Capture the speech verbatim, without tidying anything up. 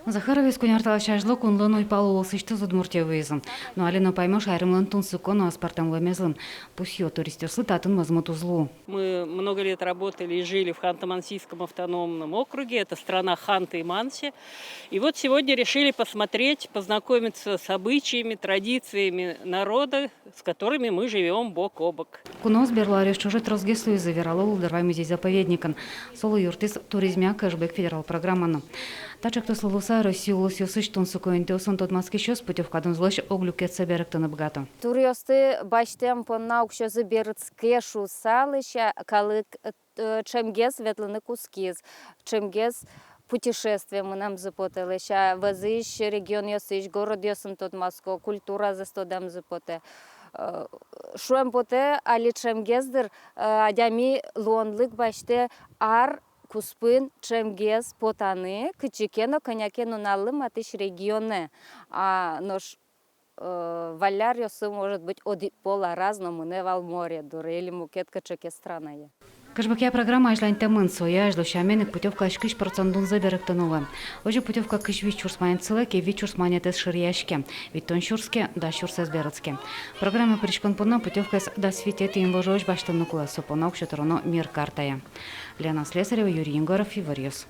Захаровез куинь ар талэсь азьло кунлэн уйпал улосысьтыз Удмуртие вуиз. Но али но паймоз шаермылэн тунсыко но аспӧртэм луэмезлы. Пусъё, туристъёслы татын мозмыт уз лу. Мы много лет работали и жили в Ханты-Мансийском автономном округе. Это страна Ханты-Манси. И вот сегодня решили посмотреть, познакомиться с обычаями, традициями народа, с которыми мы живём бок о бок. Куноос берло аръёс ӵоже тросгес луизы, верало Лудорвай музей-заповедникын. Солы юрттӥз туризмъя кэшбэк федерал программа но. Та ӵектослы луыса Россия улосъёсысь тунсыко интыосын тодматскисьёс путёвка дунзылэсь ог люкетсэ берыктыны быгато. Туръёсты басьтэм понна уксёзы берытске шуыса, лэся, калык, э, ӵемгес ветлыны кутскиз, ӵемгес путешествие мынэмзы потэ, лэся, вӧзысь регионъёсысь, городъёсын тодматско, культуразэс тодэмзы потэ. Э, шуэм потэ, али ӵемгес, дыр, э, адями луонлык басьтэ ар куспын ӵемгес потаны кытчы ке но кӧня ке нуналлы матысь регионэ. А нош, э, валляръёсы, может быть, одӥг пол араз но мынэ вал море дуры или мукет кыӵе ке странае. Кэшбэкъя программа азьланьтэмын, сое азьло сямен ик путёвкалэсь кызь процент дунзэ берыктыны луэ. Озьы путёвка кызь вить сюрс манет сылэ ке, вить сюрс манетэз шыръяське, витьтон сюрс ке, дас сюрсэз берытске. Программае пыриськон понна путёвкаез дас витетӥ инвожоозь басьтыны кулэ, со понна уксё тыроно мер картая. Лена Слесарева, Юрий Егоров, «Иворъёс».